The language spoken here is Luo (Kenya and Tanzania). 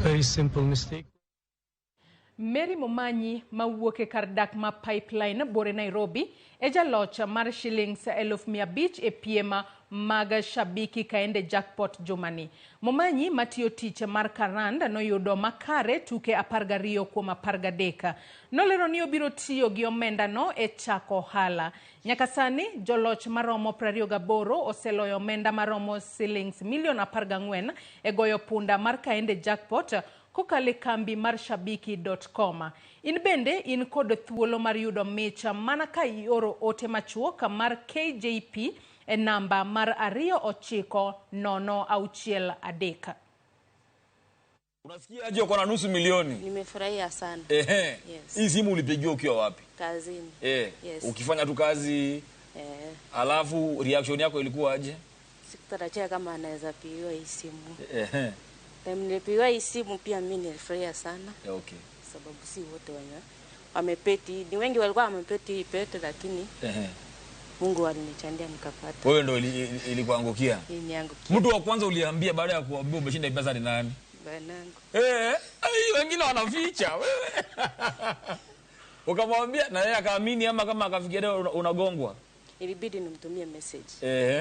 Very simple mistake. Mary Momanyi mawuok e kar dak ma Pipeline bore Nairobi e jaloch mar shillings 500,000 e piem mag Shabiki Kaende Jackpot jumani. Momanyi matiyo tich mar karand noyudo makare tuke 12 kuom 13. Nolero ni obiro tiyo gi omendano e chako ohala. Nyaka sani joloch maromo 28 oseloyo omenda maromo shillings milion 14 e goyo punda mar Kaende Jackpot kokalo e kambi mar shabiki.com. In bende in kod thuolo mar yudo mich mana ka ioro ote machuok mar KJP e namba mar 29063. Unasikia aje uko na nusu milioni? Nimefurahia sana. Ehe. Yes. Hii simu ulipigiwa ukiwa wapi? Kazini. Eh. Yes. Ukifanya tu kazi alafu reaction yako ilikuwa aje? Sikutarajia kama anaweza pigiwa hii simu. Ehe. Time nilipigiwa hii simu pia mimi nilifurahia sana Okay. sababu si wote wenye wamepeti, ni wengi walikuwa wamepeti hii pete, lakini Ehe. Mungu alinichandia nikapata. Wewe ndo ilikuangukia. Iliniangukia. Mtu wa kwanza uliambia baada ya kuambia umeshinda hii pesa ni nani? Bwanangu. Eh, ai, wengine wanaficha wewe. Ukamwambia na yeye akaamini ama kama akafikiria unagongwa? Ilibidi nimtumie message. Ehe.